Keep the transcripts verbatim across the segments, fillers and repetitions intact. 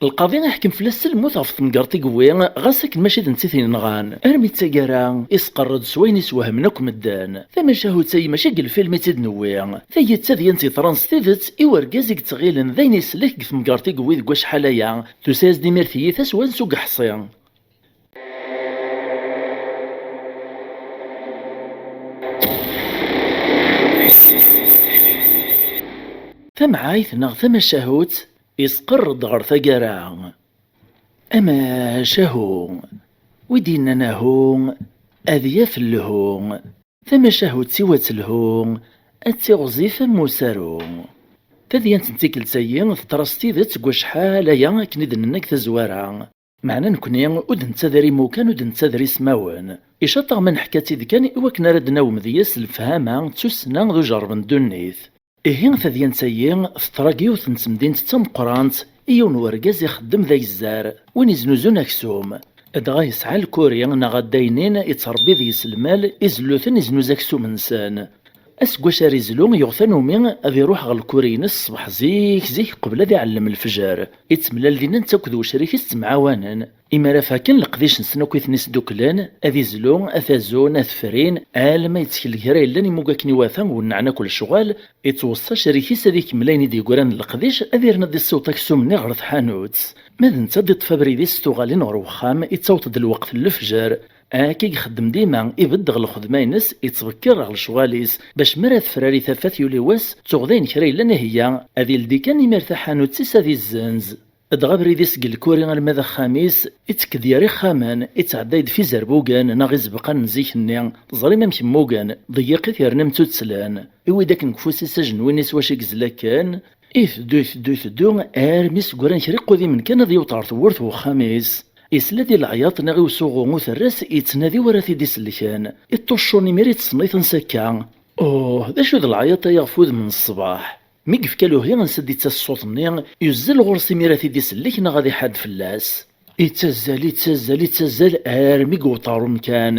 Lqaḍi iḥkem fell-as s lmut ɣef temgerḍt i yewwi, ɣas akken mačči d netta i t-yenɣan. Armi d taggara, isqerr-d s wayen iswehmen akk medden. Tamacahut-ayi mačči deg lfilm i tt-id-newwi. Tagi d tadyant yeḍran s tidet i urgaz i yettɣilen d ayen islek deg temgerḍt i yewwi deg wacḥal aya. Tusa-yas-d imir tiyita s wansi ur yeḥṣi. Tamɛayt neɣ tamacahut, isqerr-d ɣer taggara. Amacahu, wi d-yennan ahu, ad yaf lhu. Tamacahut-iw ad telhu, ad tiɣzif am usaru. Tadyant n tikkelt-ayi teḍra s tidet deg wacḥal aya akken i d-nenna deg tazwara. Meɛna nekni ur d-nettader imukan, ur d-nettader ismawen. Icaṭ-aɣ ma neḥka-tt-id kan i wakken ara d-nawem deg-s lefhama d tussna d ujerreb n ddunit. Ihi tadyant-ayi teḍra deg yiwet n temdint d tameqqrant i yiwen n urgaz ixeddem d agezzar, win iznuzun aksum. Dɣa yesɛa lkuri neɣ addaynin ittṛebbi deg-s lmal, izellu-ten iznuzu aksum-nsen. Aseggas ara izlu yuɣ tanumi ad iruḥ ɣer lkuri-ines ṣṣbeḥ zik zik qbel ad iɛellem lefjer. Ittemlal dinna netta akked wecrik-is ttemɛawanen. Imi ara faken leqdic-nsen akk i ten-isduklen, ad izlu, ad t-azun, ad t-frin, alma yettkel kra yellan imug akken iwata wennaɛen akk lecɣal, ittweṣṣa acrik-is ad ikemmel ayen i d-yeggran d leqdic, ad irnu ad issiweḍ aksum-nni ɣer tḥanut. Ma d netta ad iṭṭef abrid-is s tuɣalin ɣer wexxam, ittaweḍ-d lweqt n lefjer. Akka i ixeddem dima, ibedd ɣer lxedma-ines, ittbekkir ɣer lecɣal-is, bac mi ara tefrari tafat yuli wass, tuɣ dayen kra yellan iheyya, ad ildi kan imir taḥanut-is ad izzenz. Dɣa abrid-is seg lkuri alma d axxam-is, ittekk-d gar ixxamen, ittɛedday-d f izerbugen neɣ izebqan n zik-nni, teẓrim amek mmugen, ḍeyyiqit yerna mtuttlen. Iwi-d akken deg ufus-is ajenwi-nni s wacu i yezla akken, iteddu, iteddu, iteddu, armi s-gran kra iqudimen kan ad yewweḍ ɣer tewwurt n wexxam-is. Isla di leɛyaḍ neɣ i usuɣu uterras yettnadi wara t-id-isellken. Iṭṭuccun imir ittṣenniṭ ansa akka. Uh, d acu d leɛyaḍ-aya ɣef wudem n ṣṣbeḥ? Mi yefka luhi ansa d-ittas ṣṣut-nni, yuzzel ɣur-s imir ad t-id-isellek neɣ ad iḥadd fell-as. Ittazzal, ittazzal, ittazzal armi yewweḍ ɣer umkan.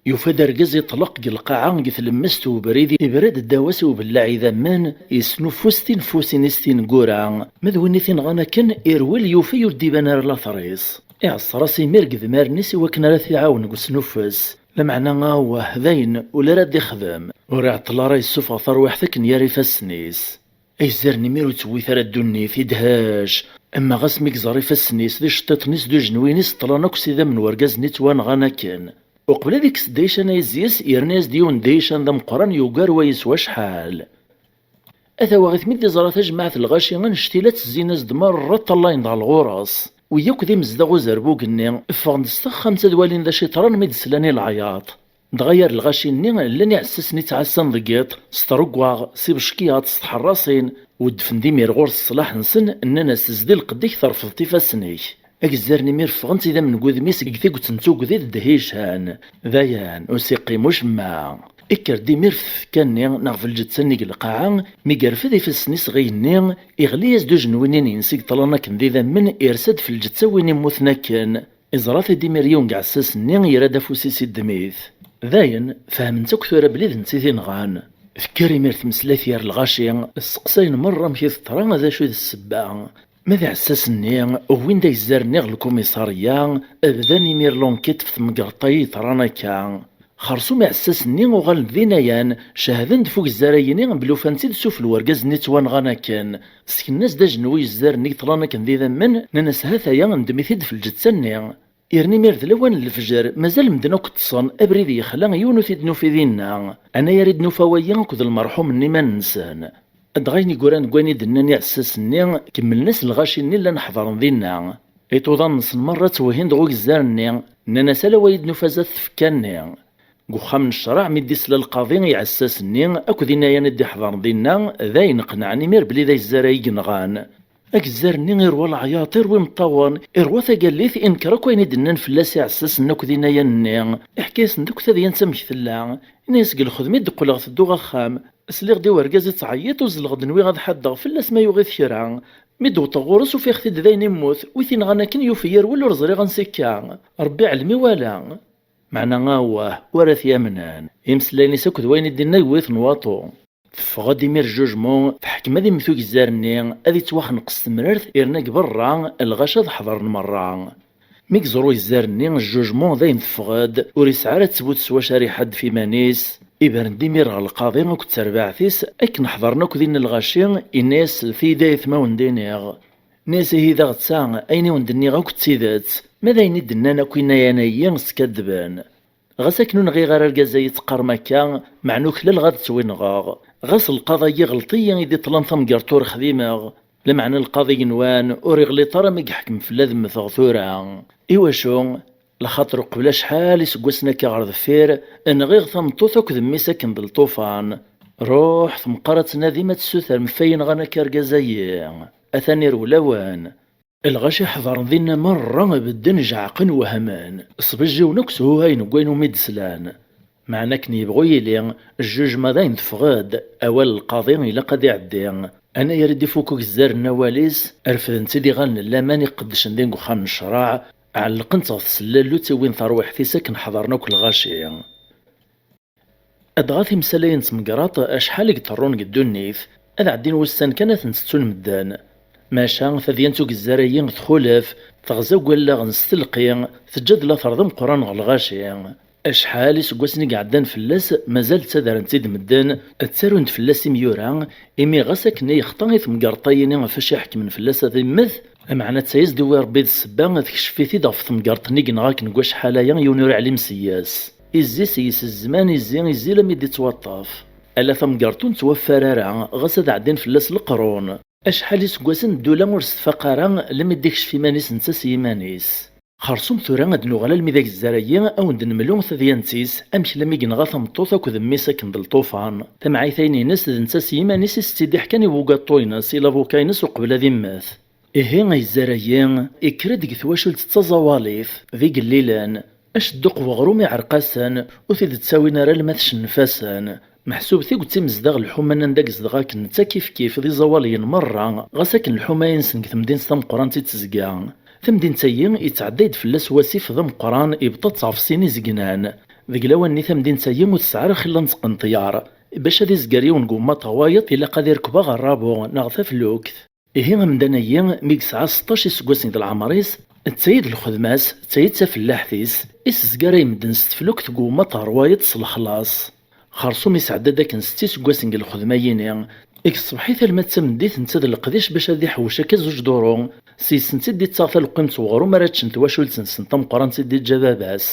Yufa-d argaz iṭleq deg lqaɛa, deg tlemmast n ubrid, ibra-d ddaw-as i ubellaɛ idammen, yesnuffus tineffusin-is tineggura. Ma d win i t-inɣan akken, irwel yufa ur d-iban ara later-is. Iɛeṣṣer-as imir deg idmaren-is i wakken ara t-iɛawen deg usnuffes. Lameɛna awah, dayen, ula ara d-ixdem. Ur iɛeṭṭel ara yessufeɣ tarwiḥt akken gar ifassen-is. Agzar-nni imir ur t-tewwit ara ddunit, idhec. Ama ɣas mi yeẓra ifassen-is d iceṭṭiḍen-is d ujenwi-ines ṭṭlan akk s idammen n urgaz-nni ttwanɣan akken. Uqbel ad ikkes ddican-a izzi-s, yerna-yas-d yiwen ddican d ameqqran yugar wayi s wacḥal. A tawaɣit mi d-iẓra tajmaɛt n lɣaci annect-ila ttezzin-as-d merra ṭṭallayen-d ɣer ɣur-s. Wi yakk d imezdaɣ uzerbug-nni, ffɣen-d s texxamt ad walin d acu yeḍran mi d-slan i leɛyaḍ. Dɣa gar lɣaci-nni llan iɛessasen i ttɛassan deg yiḍ, s tṛeggaɣ, s ibeckiyaḍ, s tḥerrasin, weddfen-d imir ɣur-s ṣṣlaḥ-nsen, nnan-as: "Zdi lqedd-ik, terfeḍ-t ifassen-ik." Agzar-nni imir ffɣen-tt idammen deg wudem-is deg tiget n tugdi d ddican. Dayen, ur s-iqqim ucemma. Ikker-d imir f tfekka-nni neɣ f lǧetta-nni deg lqaɛa, mi yerfed ifassen-is ɣer igenni, iɣli-yas-d ujenwi-nni-ines i yeṭṭlan akken d idammen, irsa-d f lǧetta win immuten akken. Iẓra-t-id imir yiwen deg iɛessasen-nni, yerra-d afus-is iddem-it. Dayen, fehmen-tt akk tura belli d netta i t-inɣan. Tekker imir tmeslayt gar lɣaci, sseqsayen merra amek i teḍra, d acu i d ssebba. Ma d iɛessasen-nni, wwin-d agzar-nni ɣer lkumiṣarya, bdan imir l'enquête f temgerḍt-ayi yeḍran akka. Xersum iɛessasen-nni uɣalen d inayan, cehden-d f ugzar-ayini belli ufan-tt-id sufell urgaz-nni ttwanɣan akken. Sken-as-d ajenwi yezzaren i yeṭṭlan akken d idammen, nnan-as: "Hat-aya, ndem-it-id f lǧetta-nni." Yerna imir d lawan n lefjer, mazal medden akk ṭṭsen, abrid yexla, yiwen ur t-id-nufi dinna. Anayer i d-nufa wayi akked lmerḥum n iman-nsen. Dɣa ayen i yuran deg wayen i d-nnan iɛessasen-nni, kemmlen-as lɣaci-nni llan ḥeḍren dinna. Iṭuḍan-nsen merra ttwehhin-d ɣer ugzar-nni, nnan-as: "Ala wa i d-nufa zdat tfekka-nni." Deg uxxam n ccreɛ, mi d-isla lqaḍi i iɛessasen-nni akked inayan i d-iḥḍren dinna, dayen qenɛen imir belli d agzar-ayi i yenɣan. Agzar-nni irwa leɛyaḍ, irwa imeṭṭawen, irwa tagallit, inker akk ayen i d-nnan fell-as iɛessasen akk d inayan-nni. Iḥka-yasen-d akk tadyant amek tella. Ini-as: "Deg lxedma i d-qqleɣ tedduɣ axxam. Sliɣ-d i urgaz ittɛeyyiṭ, uzzleɣ-d nwiɣ ad ḥaddeɣ fell-as ma yuɣ-it kra. Mi d-wwḍeɣ ɣur-s ufiɣ-t-id d ayen immut, wi t-inɣan akken yufa yerwel ur ẓriɣ ansi akka. Ṛebbi iɛlem i wala." Meɛna awah, ur ara t-yamnen. Imeslayen-is akk d wayen i d-inna yewwi-ten waṭu. Teffeɣ-d imir Jujmu, teḥkem ad immet ugezzar-nni, ad ittwaxneq s temrart, irna deg berra, lɣaci ad ḥeḍren merra. Mi yeẓra ugezzar-nni Jujmu dayen teffeɣ-d, ur yesɛi ara ttbut s wacu ara iḥadd f iman-is, ibren-d imir ɣer lqaḍi akked terbaɛt-is, akken ḥeḍren akk dinna lɣaci, inna-yas: "Tiyda ayetma wen-d-iniɣ." Nniɣ-as: "Ihi daɣ d ta, ayen i wen-d-nniɣ akk d tidet, ma d ayen i d-nnan akk inna-yan-ayi skaddben. Ɣas akken ur nɣiɣ ara argaz-ayi teqqarem akka, meɛna uklaleɣ ad tt-winɣeɣ. Ɣas lqaḍi-agi ɣelṭ-iyi i d-iṭṭlan tamgerṭ ur xdimeɣ, lameɛna lqaḍi igenwan ur iɣliṭ ara mi yeḥkem fell-i ad mmteɣ tura. Iwacu? Laxaṭer uqbel acḥal iseggasen akka ɣer deffir, nɣiɣ tameṭṭut akked mmi-s akken d lṭufan. Ruḥ, temqar ad tnadim ad tessutrem f ayen ɣan akka argaz-ayi. Atan irewlawen." Lɣaci ḥeḍren dinna merra, bedden jeɛqen wehmen, sbejjiwen akk shuhayen n wayen umi d-slan. Meɛna akken yebɣu yili, jjujma dayen teffeɣ-d, awal lqaḍi ilaq ad iɛeddi. Anayer i d-ifuk ugezzar n awal-is, refden-tt-id iɣallen n laman iqeddcen din deg uxxam n ccreɛ, ɛellqen-tt ɣef tsellallut i win tarwiḥt-is akken ḥeḍren akk lɣaci. Dɣa timsalayin n tmegraṭ acḥal i yeṭerrun deg ddunit, ad ɛeddin wussan kan ad tent-ttun medden. Maca tadyant ugezzar-ayi txulef, teɣza deg wallaɣen s telqi, teǧǧa-d later d ameqqran ɣer lɣaci. Acḥal iseggasen i iɛeddan fell-as, mazal ttadarent-id medden, ttarun-d fell-as imyura, imi ɣas akken i yexṭa i temgerṭ-ayini ɣef acu iḥekmen fell-as ad immet, lameɛna d ta i s-d-iwwi Rebbi d ssebba, tekcef-it-id ɣef temgerṭ-nni i yenɣa akken deg wacḥal-aya yiwen ur iɛlim s-yes. Izzi s-yes zzman, izzi, izzi, lammi d-ittwaṭṭef. Ala tamgerṭ ur nettwaffar ara, ɣas ad ɛeddin fell-as leqrun. Acḥal iseggasen ddula ur s-tfaq ara, lammi d-ikcef iman-is netta s yiman-is. Xersum tura ad nuɣal almi d agezzar-ayi, a wen-d-nemlu tadyant-is, amek lammi yenɣa tameṭṭut akked mmi-s akken d lṭufan. Tamɛayt-ayin-ines d netta s yiman-is i s-tt-id-iḥkan i bugaṭu-ines, i lavuka-ines uqbel ad immet. Ihi agezzar-ayi, ikker-d deg twacult d taẓawalit, d igellilen. Acedduq n weɣrum iɛreq-asen, ur t-id-ttawin ara alma tcennef-asen. Meḥsub tiget imezdaɣ lḥuma-nni anda i yezdeɣ akken netta kifkif d iẓawaliyen merra, ɣas akken lḥuma-nsen deg temdint tameqqrant i d-tezga. Tamdint-ayi, yettɛedday-d fell-as wasif d ameqqran, ibṭa-tt ɣef sin izegnan. Deg lawan-nni tamdint-ayi ur tesɛi ara xilla n tqenṭyar. Bac ad izger yiwen deg ummaṭ ɣer wayeḍ, ilaq ad irkeb aɣerrabu neɣ taflukt. Ihi amdan-ayi, mi yesɛa seṭṭac iseggasen di leɛmer-is, d tayi d lxedma-s, d tayi d tafellaḥt-is, isezgar ay medden s teflukt deg ummaṭ ɣer wayeḍ s lexlaṣ. Xersum isɛedda-d akken setta iseggasen deg lxedma-yini, deg ṣṣbeḥ-it alma d tameddit netta d leqdic bac ad iḥewwec akka zuǧ duṛu, s yis-sent i d-ittaɣ taleqqimt n weɣrum ara ččen twacult-nsen tameqqrant i d-iǧǧa baba-s.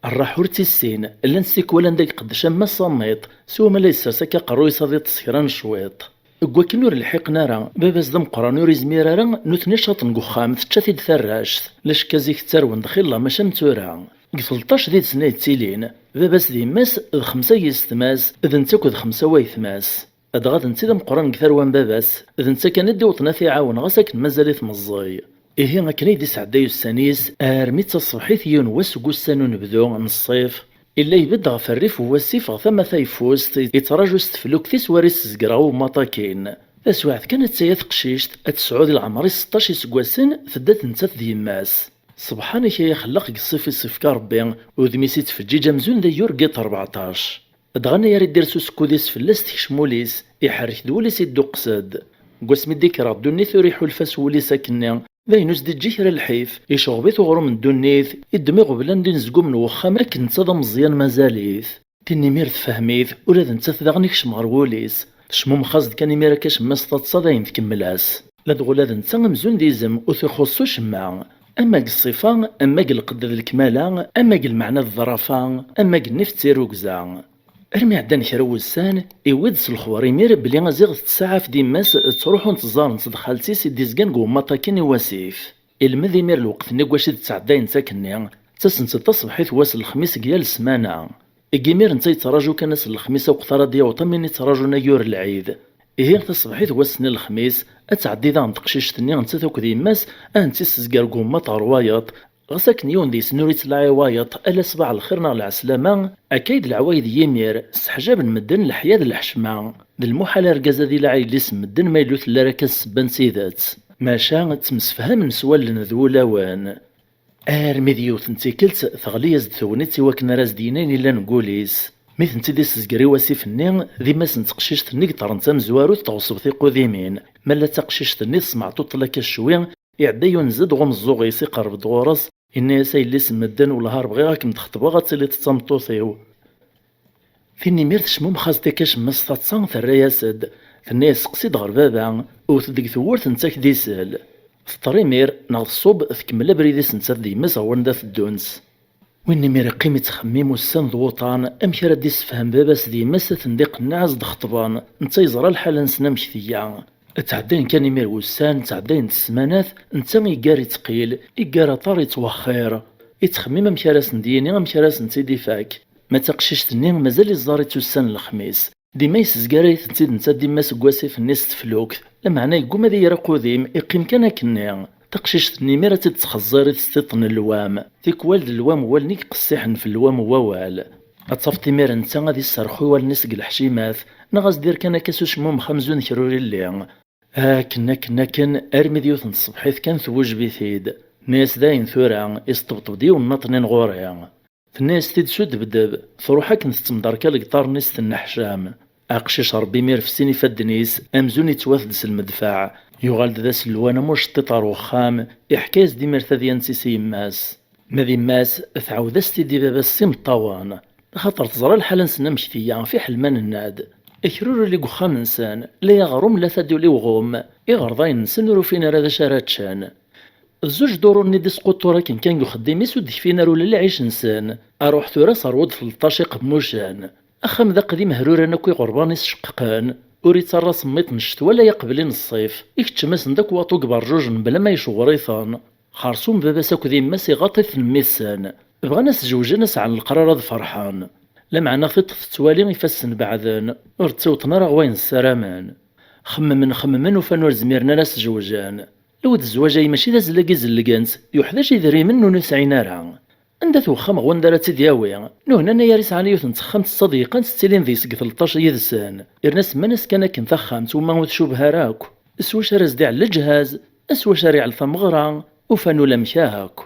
Rraḥ ur tt-issin, llan s tikwal anda iqeddec am Mass Amiṭ, s wuma la yessers akka aqerruy-is ad iṭṭes kra n cwiṭ. Deg wakken ur lḥiqen ara, baba-s d ameqqran ur izmir ara, nutni caṭen deg uxxam, tečča-t-id tarract. Lacekka zik ttarwen-d xilla, maca am tura. Deg tleṭṭac d idsen ay ttilin, baba-s d yemma-s, d xemsa n yessetma-s, d netta akked xemsa n waytma-s. Dɣa d netta i d ameqqran deg tarwa n baba-s, d netta kan i d-iwṭen ad t-iɛawen ɣas akken mazal-it meẓẓiy. Ihi akken ay d-isɛedday ussan-is, armi d taṣebḥit yiwen wass deg ussan unebdu n ṣṣif, illa ibedd ɣef rrif n wasif ɣer tama tayeffust, yettraǧu s teflukt-is war isezger ɣer ummaṭ akkin. Taswiɛt kan, attaya teqcict, ad tesɛu di leɛmer-is seṭṭac iseggasen, tedda d nettat d yemma-s. Sebḥan-ik ay axellaq deg ṣṣif i s-ifka Rebbi, udem-is ittfeǧǧiǧ amzun d ayyur n yiṭ rbeɛṭac. Dɣa anayer i d-ires usekkud-is fell-as tekcem ul-is, iḥerrek-d wul-is idduqqes-d. Deg wasmi d-ikker ɣer ddunit ur iḥulfa s wul-is akkenni, d ayen ur s-d-iǧǧi kra lḥif, iceɣɣeb-it uɣrum n ddunit, iddem iɣeblan d inezgumen n wexxam akken netta d ameẓyan mazal-it. Tin imir tefhem-it, ula d nettat daɣen ikcem ɣer wul-is. Tecmummex-as-d kan imir akka cemma-s taḍsa d ayen tkemmel-as. Ladɣa ula d netta amzun d izem ur t-ixuṣṣ ucemma. Ama deg ṣṣifa, ama deg lqedd d lekmala, ama deg lmeɛna d ḍḍrafa, ama deg nnif d tirrugza. Armi ɛeddan kra n wussan, iwwi-d s lexber imir belli aziɣ tettsaɛaf d yemma-s ttruḥunt ẓẓarent d xalti-s i d-izgan deg wemmaṭ akkin i wasif. Ilmed imir lweqt-nni deg wacu i d-ttɛeddayent akkenni, ttasent-d taṣebḥit n wass n lexmis deg yal ssmana. Deg imir netta yettraǧu kan ass n lexmis aweqt ara d-yaweḍ am win yettraǧun ayyur n lɛid. Ihi taṣebḥit n wass-nni n lexmis, ad tɛeddi daɣen teqcict-nni nettat akked yemma-s, ad tent-issezger deg wemmaṭ ɣer wayeḍ, ɣas akken yiwen deg-sen ur ittlaɛi wayeḍ, ala ṣṣbeḥ lxir neɣ lɛeslama, akka i d leɛwayed n yimir, sseḥjaben medden leḥya d lḥecma. D lmuḥal argaz ad ilaɛi yelli-s n medden ma yella ur telli ara akka d ssebba n tidet. Maca, ttemsefhamen s wallen d wulawen. Armi d yiwet n tikkelt, teɣli-yas-d tegnit i wakken ara as-d-yini ayen illan deg wul-is. Mi tent-id-isezger i wasif-nni, d yemma-s n teqcict-nni i yeṭṭren d tamezwarut tɣeṣṣeb tiqudimin. Ma la d taqcict-nni tesmeɛṭuṭel akka cwi, iɛedda yunez-d ɣ umeẓẓuɣ-is, iqerreb-d ɣur-s, yenna-yas: "A yelli-s n medden, wellah ar bɣiɣ ad kem-d-xeṭbeɣ, ad tiliḍ d tameṭṭut-iw." Tin imir tecmummex-as-d akka cemma-s taḍsa, terra-yas-d. Tenna-yas: "Seqsi-d ɣer baba, wwet-d deg tewwurt, netta ad k-d-isel." Teṭṭer imir, neɣ tṣubb, tkemmel abrid-is nettat d yemma-s ɣer wanda teddunt. Win imir iqqim ittxemmim ussan d wuṭan amek ara d-issefhem baba-s d yemma-s ad ten-d-iqenneɛ ad s-d-xeṭben, netta yeẓra lḥal-nsen amek tga. Ttɛeddayen kan imir wussan, ttɛeddayent ssmanat, netta iggar ittqil, iggar aṭar ittwexxir. Ittxemmim amek ara sen-d-yini, amek ara sen-tt-id-ifak. Ma d taqcict-nni mazal iẓẓar-itt ussan n lexmis. Dima yessezgaray-tent-id netta d yemma-s deg wasif-nni s teflukt, lameɛna yegguma ad yerr aqudim, iqqim kan akkenni. Taqcict-nni imir ad tt-id-txeẓẓir i testiṭ n lwam, tikwal d lwam n wallen i iqessiḥen f lwam n wawal. Ad tafeḍ imir netta ad isserxu i wallen-is deg leḥcimat, neɣ ad s-d-irr kan akka s ucmummex amzun kra ur illi. Akken, akken, akken, armi d yiwet n tṣebḥit kan tewjeb-it-id. Tenna-yas: "Dayen tura, isṭebṭeb-d yiwen n aṭnin ɣur-i." Tenna-yas-t-id s udebdeb, truḥ akken tettemderkal deg iḍarren-is tenneḥcam. Aqcic Ṛebbi imir f sin ifadden-is, amzun ittwatdez s lmedfeɛ. Yuɣal-d d aselwan am uceṭṭiṭ ɣer wexxam, iḥka-yas-d imir tadyant-is i yemma-s. Ma d yemma-s, tɛawed-as-t-id i baba-s s imeṭṭawen, axaṭer teẓra lḥal-nsen amek tga, fiḥel ma nenna-d. Akrurul i wexxam-nsen, la aɣrum la taduli uɣum, iɣerḍayen-nsen ur ufin ara d acu ara ččen. D zuǧ duṛu-nni d-isquṭṭur akken kan deg uxeddim-is ur d-kfin ara ula lɛic-nsen. Aṛuḥ tura seṛwu-d tleṭṭac iqemmucen. Axxam d aqdim hruran akk iɣerban-is ceqqqen. Ur ittarra asemmiḍ n ccetwa la aqbel i n ṣṣif. Ikeččem-asen-d akk waṭu deg berǧuǧ mebla ma yecɣer-iten. Xersum baba-s akked yemma-s iɣaṭ-iten mmi-tsen. Bɣan ad s-jewjen, ad sɛan leqrar ad ferḥen. Lameɛna tiṭ tettwali ifassen beɛden, ur ttawṭen ara ɣer wayen ssaramen. Xemmen, xemmen, ufan ur zmiren ara ad s-jewjen. Lwed zzwaǧ-ayi mačči d azlag i zellgen-t, yuḥdaǧ idrimen ur nesɛin ara. Anda-t wexxam ɣer wanda ara tt-id-yawi? Nuhnan ay ara isɛan yiwet n texxamt d taḍeyqant ttilin deg-s deg tleṭṭac yid-sen. Irna semman-as kan akken taxxamt, uma ur tcubeh ara akk. S wacu ara s-d-iɛell lǧehaz, s wacu ara iɛell tameɣra, ufan ulamek akk.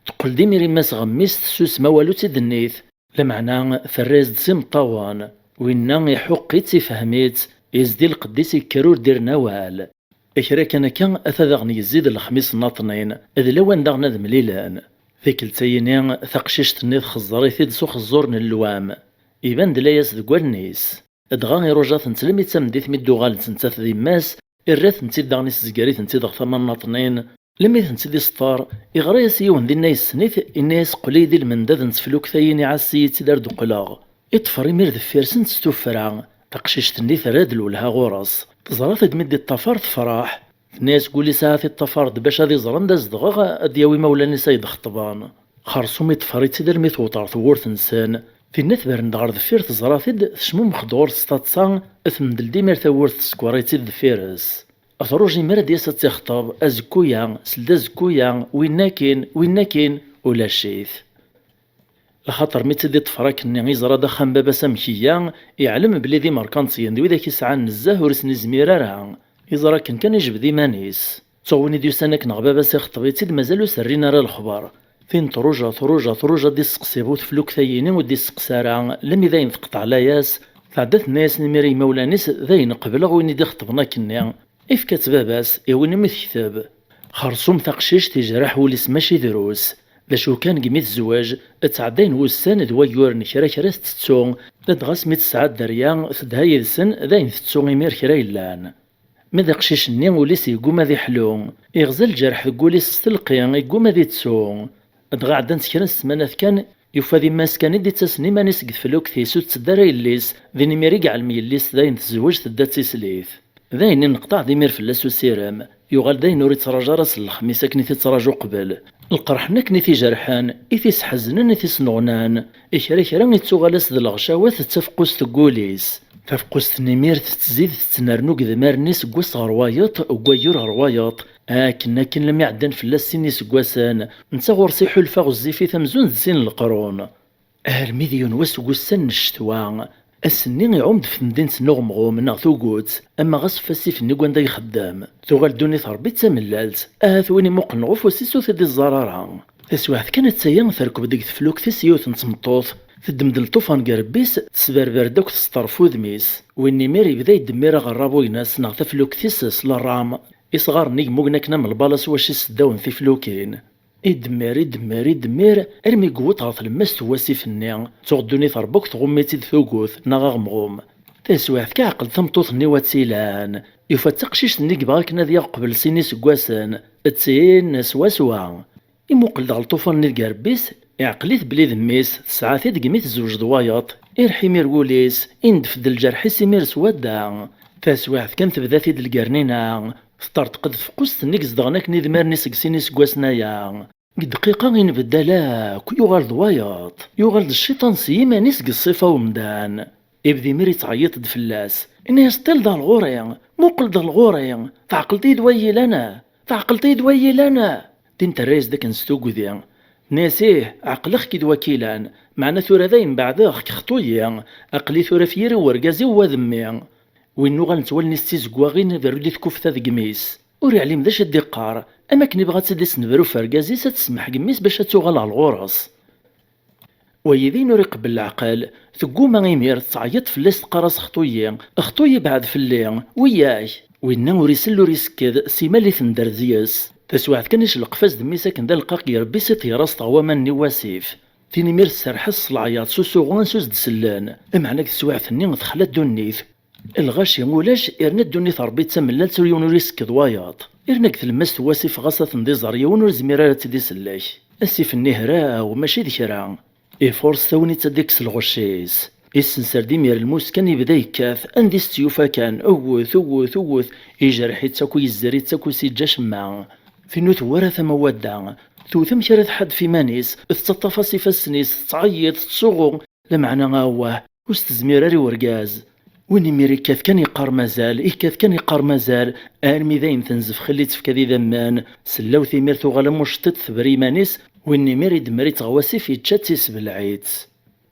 Teqqel-d imir yemma-s ɣer mmi-s, tessusem, awal ur tt-id-tennit. Lameɛna terra-yas-d s imeṭṭawen, winna iḥuqq-itt, ifhem-itt, yezdi lqedd-is, yekker ur d-irn awal. Kra kan akka, ata daɣen yezzi-d lexmis n aṭnin, d lawan daɣen ad mlilen. Tikkelt-ayini, taqcict-nni txeẓẓer-it-id s uxeẓẓur n lwam. Iban-d layas deg wallen-is. Dɣa iruja-tent lemmi d tameddit mi d-uɣalent nettat d yemma-s, irra-tent-id daɣen isezger-itent-id ɣer tama n aṭnin, lemmi tent-id-iseṭṭer, iɣra-yas i yiwen dinna yessen-it, inna-yas: "Qqel-iyi-d i lmendad n teflukt-ayi, iɛass-iyi-tt-id ar d-qqleɣ." Iṭṭfer imir deffir-sent s tuffra. Taqcict-nni terra-d lwelha ɣur-s. Teẓra-t-id mi d-iṭṭafar tefreḥ. Tenna-yas deg wul-is: "Ahat iṭṭafar-d bac ad iẓer anda zedɣeɣ, ad d-yawi imawlan-is ay d-xeṭben." Xersum iṭṭfer-itt-id armi tewweḍ ɣer tewwurt-nsen. Tinna tberren-d ɣer deffir, teẓra-t-id, tecmumex-d ɣur-s s taḍsa, tmdel-d imir tawwurt, teskeṛ-itt-id deffir-s. Truj imir ad d-yas ad tt-ixṭeb, azekku-ya, seld azekku-ya, winna akin, winna akin, ulac-it. Lxaṭer mi tt-id-iṭṭfer akkenni, iẓra-d axxam baba-s amek iga, iɛlem belli d imerkantiyen d widak isɛan nezzeh ur sen-izmir ara. Iẓra akken kan ijbed iman-is. Ttuɣ win i d-yusan akken ɣer baba-s ixṭeb-itt-id mazal ur s-rrin ara lexbar. Tin truja, truja, truja ad d-isseqsi bu teflukt-ayini ur d-isseqsi ara, lemmi d ayen teqṭeɛ layas, tɛedda tenna-yasen imir i yimawlan-is: "Dayen qebleɣ win i d-ixeṭben akkenni. Ifka-tt baba-s, iwin imi tekteb." Xersum taqcict ijreḥ wul-is mačči drus. D acu kan, deg mi tezweǧ, ttɛeddayen wussan d wayyuren kra kra tettettu, ladɣa asmi tesɛa dderya, tedha yid-sen, d ayen tettu imir kra yellan. Ma d aqcic-nni, ul-is yegguma ad iḥlu. Iɣza lǧerḥ deg wul-is s telqi, yegguma ad ittu. Dɣa ɛeddant kra n ssmanat kan, yufa d yemma-s kan i d-ittasen iman-is deg teflukt-is, ur tetteddu ara yelli-s, din imir i yeɛlem yelli-s d ayen tezweǧ tedda d tislit. D ayen i neqṭeɛ d imir fell-as usirem, yuɣal d ayen ur ittraǧu ara s lexmis akken i t-ittraǧu qbel. Lqerḥ-nni akken i t-ijerḥen, i t-isḥeznen, i t-isneɣnan, i kra kra ittuɣal-as d lɣecawat d tafeqqust deg wul-is. Tafeqqust-nni imir tettzid tettnernu deg idmaren-is seg wass ɣer wayeḍ, deg wayyur ɣer wayeḍ, akken akken lammi ɛeddan fell-as sin iseggasen, netta ɣur-s iḥulfa ɣezzifit amzun d sin leqrun. Armi d yiwen wass deg wussan n ccetwa, ass-nni iɛum-d f temdint n uɣemɣum neɣ tugut, ama ɣas f asif-nni deg wanda ixeddem. Tuɣal ddunit Ṛebbi d tamellalt, ahat win imuqlen ɣef ufus-is ur t-id-iẓẓar ara. Taswiɛt kan atta-ya terkeb deg teflukt-is yiwet n tmeṭṭut, Teddem-d lṭufan deg irebbi-s, tesberber-d akk tesṭerf udem-is. Win imir yebda yeddemmir aɣerrabu-ines neɣ taflukt-is s laram. Isɣaren-nni gmugen akken am lbala s wacu sseddawen tiflukin. Iddemmir, iddemmir, iddemmir, armi yewweḍ ɣer tlemmast n wasif-nni. Tuɣ ddunit Ṛebbi akk tɣumm-itt-id tugut, neɣ aɣemɣum. Taswiɛt kan, ɛqel tameṭṭut-nni wa tt-ilan. Yufa-tt taqcict-nni yebɣa akken ad yaɣ qbel sin iseggasen. D tin swaswa. Imuqel-d ɣer lṭufan-nni deg irebbi-s, iɛqel-it belli d mmi-s, tesɛa-t-id degmi tezweǧ d wayeḍ. Irḥim ir wul-is, indef-d lǧerḥ-is imir s wadda. Taswiɛt kan tebda-t-id lgernina. Teṭṭerṭeq-d tfeqqust-nni izedɣen akken idmaren-is seg sin iseggasen aya. Deg dqiqa inbeddal akk, yuɣal d wayeḍ. Yuɣal d cciṭan s yiman-is deg ṣṣifa umdan. Ibda imir yettɛeyyiḍ-d fell-as. Ini-as: "Ṭṭil-d ɣer ɣur-i, muqel-d ɣer ɣur-i, tɛeqleḍ-iyi-d wayi yellan? Tɛeqleḍ-iyi-d wayi yellan?" Din terra-yas-d akken s tugdi. Tenna-yas: "Ih, ɛeqleɣ-k-id wakilan, meɛna tura dayen beɛdeɣ-k, xṭu-yi, aql-i tura f yiri urgaz-iw wa d mmi." Win uɣalent wallen-is d tizeggaɣin, berru-d i tkufta deg imi-s. Ur iɛlim d acu i d-iqqar, am akken ibɣa ad tt-id-isnebru f urgaz-is, ad tesmeḥ deg mmi-s bac ad tuɣal ɣer ɣur-s. Waydi ur iqebbel leɛqel, tegguma imir, tettɛeyyiḍ fell-as, teqqar-as: "Xṭu-yi, xṭu-yi, beɛɛed fell-i, weyyak!" Winna ur isell ur isekked, simmal itenderz yes. Taswiɛt kan icelqef-as-d mmi-s akken d aleqqaq deg irebbi-s, iṭeyyer-as-t ɣer waman-nni n wasif. Tin imir tserreḥ-as s leɛyaḍ s usuɣu ansi ur s-d-sellen, meɛna deg teswiɛt-nni texla ddunit. Lɣaci ulac, irna ddunit Ṛebbi d tamellalt, ur yiwen ur isekkeḍ wayeḍ. Irna deg tlemmast n wasif ɣas ad ten-d-iẓer yiwen ur izmir ara ad tt-id-isellek. Asif-nni hraw, mačči d kra. Ifures tagnit ad d-ikkes lɣecc-is. Issenser-d imir lmus kan, ibda yekkat, anda i s-tt-yufa kan, wwet, wwet, wwet, ijreḥ-itt akk, yezzer-itt akk, ur s-yeǧǧa acemma. Tin ur tewwi ara tama n wadda, tewwet amek ara tḥaddef iman-is, tettaṭṭaf-as ifassen-is, tettɛeyyiḍ, tettsuɣu, lameɛna awah, ur s-tezmir ara i urgaz. Win imir ikkat kan iqqar mazal, ikkat kan iqqar mazal, armi dayen tenzef xelli tefka d idammen, sellawt imir tuɣal am uceṭṭiḍ tebra iman-is, win imir idemmer-itt ɣer wasif, yečča-tt, isbelleɛ-itt.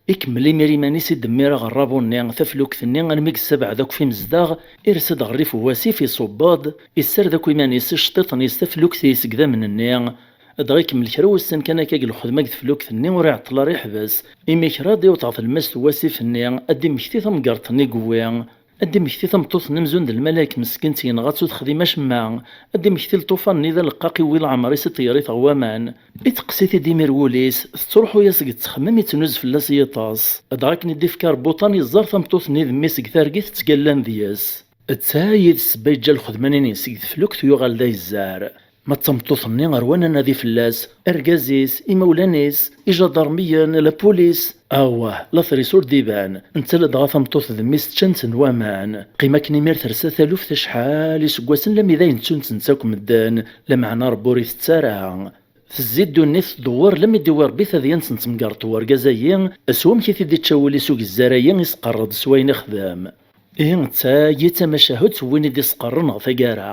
Ikemmel imir iman-is idemmir aɣerrabu-nni, taflukt-nni, armi yessabeɛd akk f imezdaɣ, irsa-d ɣer rrif n wasif, iṣubb-d, issared akk iman-is iceṭṭiḍen-is, taflukt-is deg idammen-nni. Dɣa ikemmel kra wussan kan akka deg lxedma deg teflukt-nni, ur iɛeṭṭel ara iḥbes. Imi kra ad d-iwweḍ ɣer tlemmast n wasif-nni, ad d-immekti tamgerḍt-nni yewwi. Ad d-immekti tameṭṭut-nni amzun d lmalayek meskint, yenɣa-tt ur texdim acemma. Ad d-immekti lṭufan-nni d aleqqaq iwwi leɛmer-is, iṭeyyer-it ɣer waman. Iteqqes-it-id imir wul-is, tettruḥu-yas deg ttexmam, ittnuz fell-as, yiṭes. Dɣa akken i d-ifka rrbuṭan, iẓẓer tameṭṭut-nni d mmi-s deg targit ttgallan deg-s. D ta i d ssebba yeǧǧa lxedma-nni-ines deg teflukt, yuɣal d ayezzar. Ma d tameṭṭut-nni, rwan anadi fell-as, argaz-is, imawlan-is, ijadarmiyen, la police. Awah, later-is ur d-iban. Netta ladɣa tameṭṭut d mmi-s ččan-ten waman. Qqim akken imir tersa taluft acḥal iseggasen, lammi dayen ttun-tent akk medden, lameɛna Ṛebbi ur itett ara. Tezzi ddunit tdewwer, lammi d-iwwi Ṛebbi tadyant n temgerḍt n urgaz-agi, s wamek i t-id-ičča wul-is ugezzar-agi, isqerr-d s wayen ixdem. Ihi d ta i d tamacahut n win i d-isqerren ɣer taggara.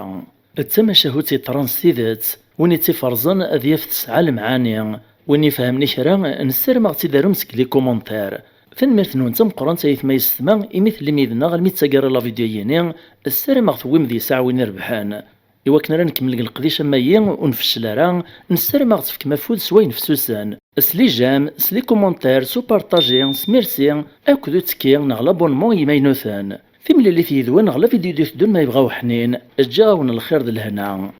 D tamacahut yeḍran s tidet. Win i tt-iferẓen ad yaf tesɛa lemɛani. Win ifehmen kra, nessaram ad ɣ-tt-id-tarum seg les commentaires. Tanemmirt-nwen d tameqqrant ay aytma yessetma, imi tellim yid-neɣ almi d taggara la vidéo-yini, ssarameɣ tewwim deg-s aɛwin irebḥen. Iwakken ara nkemmel deg leqdic am ayi ur nfeccel ara, nessaram ad ɣ-tefkem afud s wayen fessusen, s les j'aime, s les commentaires, s upartaji, s merci, akked uttekki neɣ l'abonnement i yimaynuten. Timlilit yid-wen ɣer la vidéo d-iteddun ma yebɣa uḥnin, ǧǧiɣ-awen lxir d lehna.